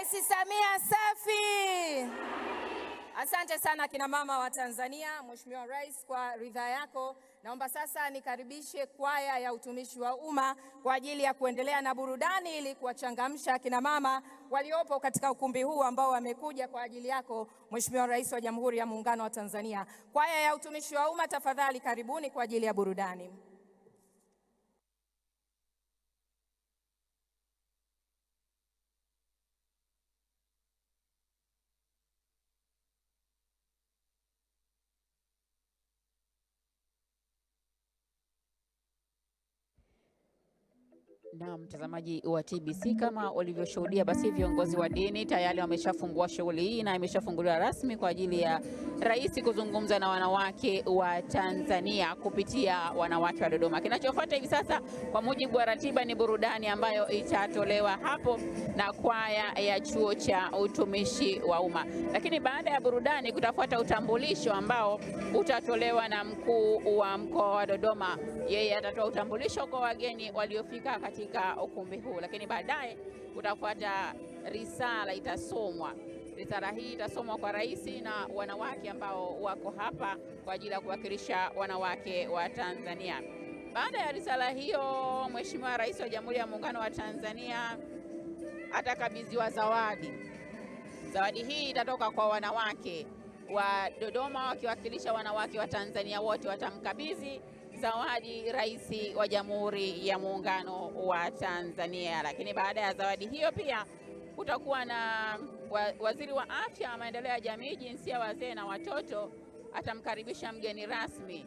Rais Samia safi! Asante sana kina mama wa Tanzania. Mheshimiwa Rais, kwa ridhaa yako, naomba sasa nikaribishe kwaya ya utumishi wa umma kwa ajili ya kuendelea na burudani ili kuwachangamsha kina mama waliopo katika ukumbi huu ambao wamekuja kwa ajili yako Mheshimiwa Rais wa Jamhuri ya Muungano wa Tanzania. Kwaya ya utumishi wa umma, tafadhali karibuni kwa ajili ya burudani. Na mtazamaji wa TBC, kama ulivyoshuhudia, basi viongozi wa dini tayari wameshafungua shughuli hii na imeshafunguliwa rasmi kwa ajili ya rais kuzungumza na wanawake wa Tanzania kupitia wanawake wa Dodoma. Kinachofuata hivi sasa kwa mujibu wa ratiba ni burudani ambayo itatolewa hapo na kwaya ya chuo cha utumishi wa umma, lakini baada ya burudani kutafuata utambulisho ambao utatolewa na mkuu wa mkoa wa Dodoma. Yeye atatoa utambulisho kwa wageni waliofika katika ukumbi huu, lakini baadaye kutafuata risala itasomwa. Risala hii itasomwa kwa rais na wanawake ambao wako hapa kwa ajili ya kuwakilisha wanawake wa Tanzania. Baada ya risala hiyo, Mheshimiwa Rais wa Jamhuri ya Muungano wa Tanzania atakabidhiwa zawadi. Zawadi hii itatoka kwa wanawake wa Dodoma wakiwakilisha wanawake wa Tanzania wote, watamkabidhi zawadi Rais wa Jamhuri ya Muungano wa Tanzania. Lakini baada ya zawadi hiyo pia kutakuwa na waziri wa Afya, Maendeleo ya Jamii, Jinsia, Wazee na Watoto atamkaribisha mgeni rasmi.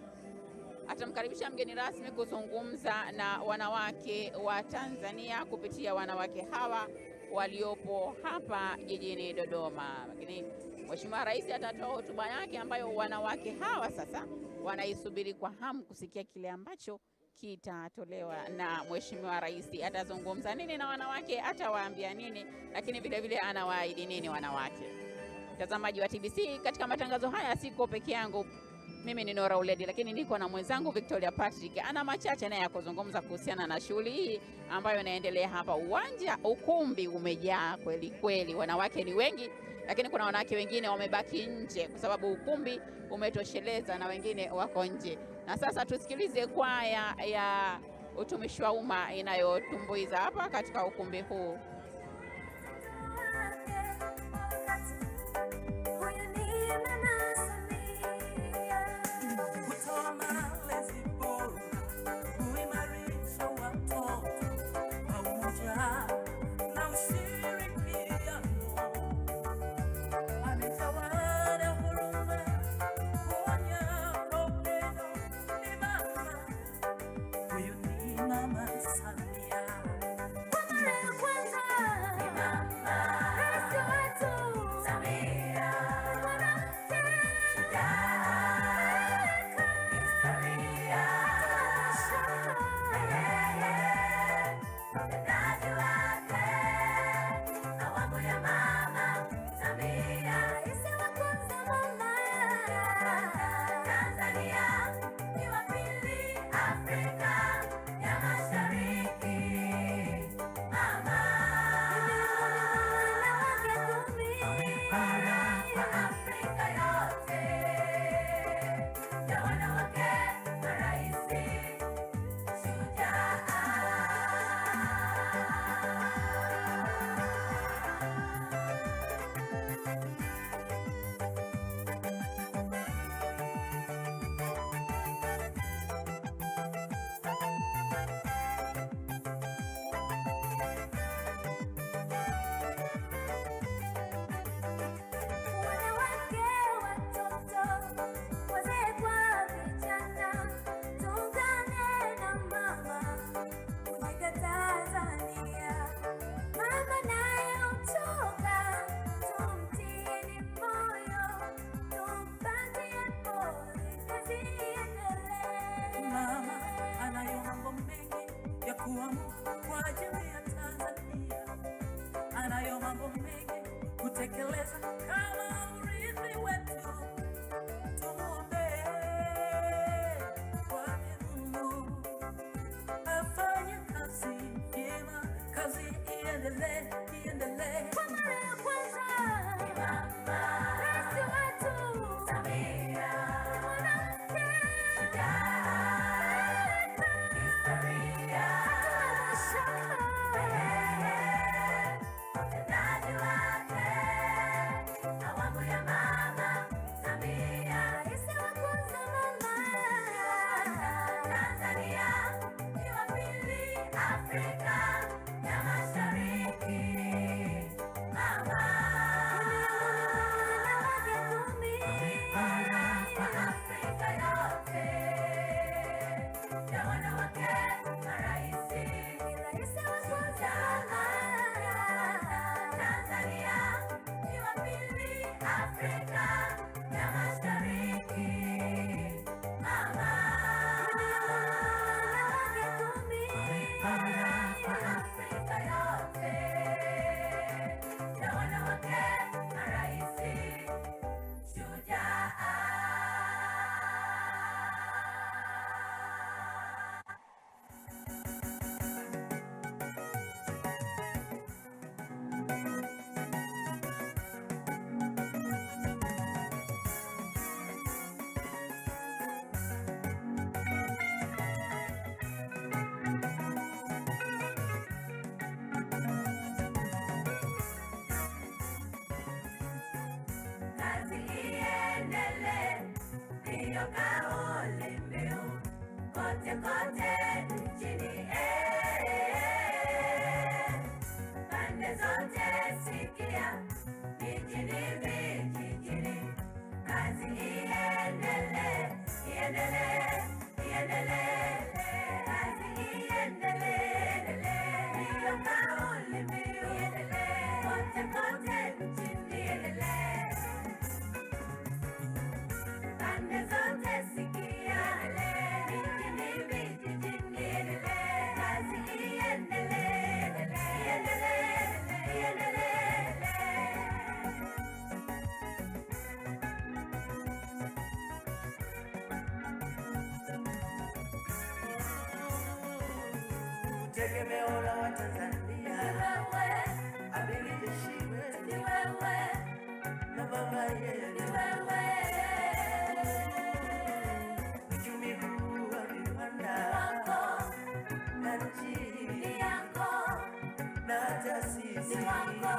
Atamkaribisha mgeni rasmi kuzungumza na wanawake wa Tanzania kupitia wanawake hawa waliopo hapa jijini Dodoma. Lakini Mheshimiwa Rais atatoa hotuba yake ambayo wanawake hawa sasa wanaisubiri kwa hamu kusikia kile ambacho kitatolewa na Mheshimiwa Rais. Atazungumza nini na wanawake, atawaambia nini, lakini vile vile anawaahidi nini wanawake. Mtazamaji wa TBC, katika matangazo haya siko peke yangu. Mimi ni Nora Uledi, lakini niko na mwenzangu Victoria Patrick. Ana machache naye ya kuzungumza kuhusiana na shughuli hii ambayo inaendelea hapa. Uwanja, ukumbi umejaa kweli kweli, wanawake ni wengi, lakini kuna wanawake wengine wamebaki nje kwa sababu ukumbi umetosheleza na wengine wako nje. Na sasa tusikilize kwaya ya utumishi wa umma inayotumbuiza hapa katika ukumbi huu. Kwa ajili ya Tanzania, anayo mambo mengi kutekeleza kama urithi wetu. Tumuombe kwake Mungu afanye kazi vyema, kazi iendelee, iendelee. Afrika ya Mashariki. Mama, wanawake 10 kwa Afrika yote, na wanawake maraisi shujaa. Kazi iendelee, ndiyo kauli mbiu kote kote nchini, pande zote sikia, mijini vijijini, kazi iendelee, iendelee, iendelee, kazi iendelee, ndiyo kauli mbiu kote kote nchini, iendelee. Pande zote sikia, mijini vijijini, kazi iendelee, iendelee, iendelee. Tegemeo la Watanzania, Ni wewe, amiri jeshi wetu ni wewe, na mama ni yetu, wewe, uchumi huu wa viwanda wako na nchi ni yako, na taasisi ni wako.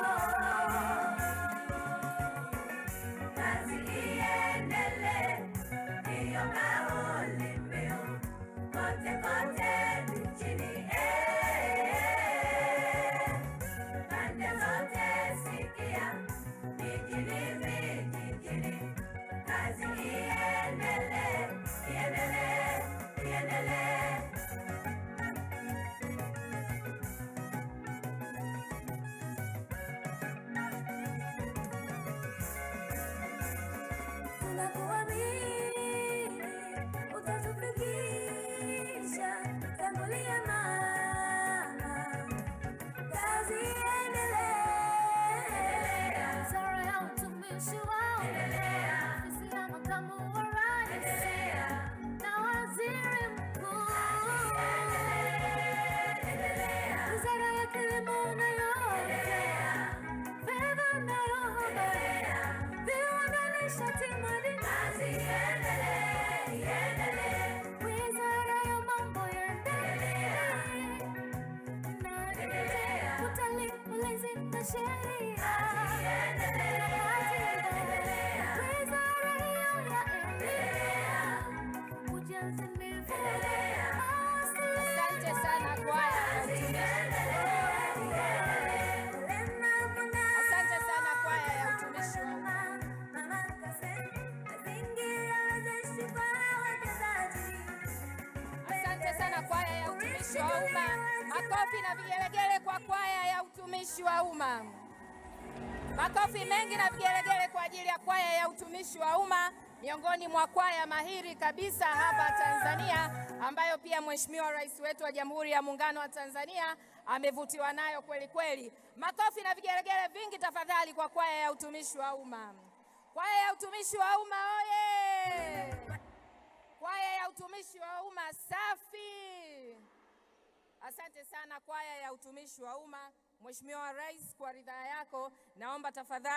Kazi iendelee, ndiyo kauli mbiu kote kote nchini, pande zote sikia, mijini vijijini, kazi iendelee, iendelee, iendelee. Tunakuamini utatufikisha, tangulia mama, kazi iendelee. Wizara ya Utumishi wa Umma, Ofisi ya Makamu wa Rais na Waziri Mkuu, Wizara ya Kilimo na yote, Fedha na Habari, Viwanda, Nishati, Madini, Kazi iendelee, iendelee. Wizara ya Mambo ya Ndani na Nje, Utalii, Ulinzi na Sheria, na Katiba, Wizara hiyo ya Elimu, Ujenzi, Mifugo, Asante sana kwaya ya utumishi. Asante sana kwaya ya utumishi wa umma. Asante sana kwaya ya utumishi wa umma. Makofi na vigelegele kwa kwaya ya utumishi wa umma. Makofi mengi na vigelegele kwa ajili ya kwaya ya utumishi wa umma, miongoni mwa kwaya mahiri kabisa hapa Tanzania, ambayo pia Mheshimiwa Rais wetu wa Jamhuri ya Muungano wa Tanzania amevutiwa nayo kweli kweli. Makofi na vigelegele vingi tafadhali kwa kwaya ya utumishi wa umma. Kwaya ya utumishi wa umma oye! Kwaya ya utumishi wa umma safi! Asante sana kwaya ya utumishi wa umma. Mheshimiwa Rais, kwa ridhaa yako naomba tafadhali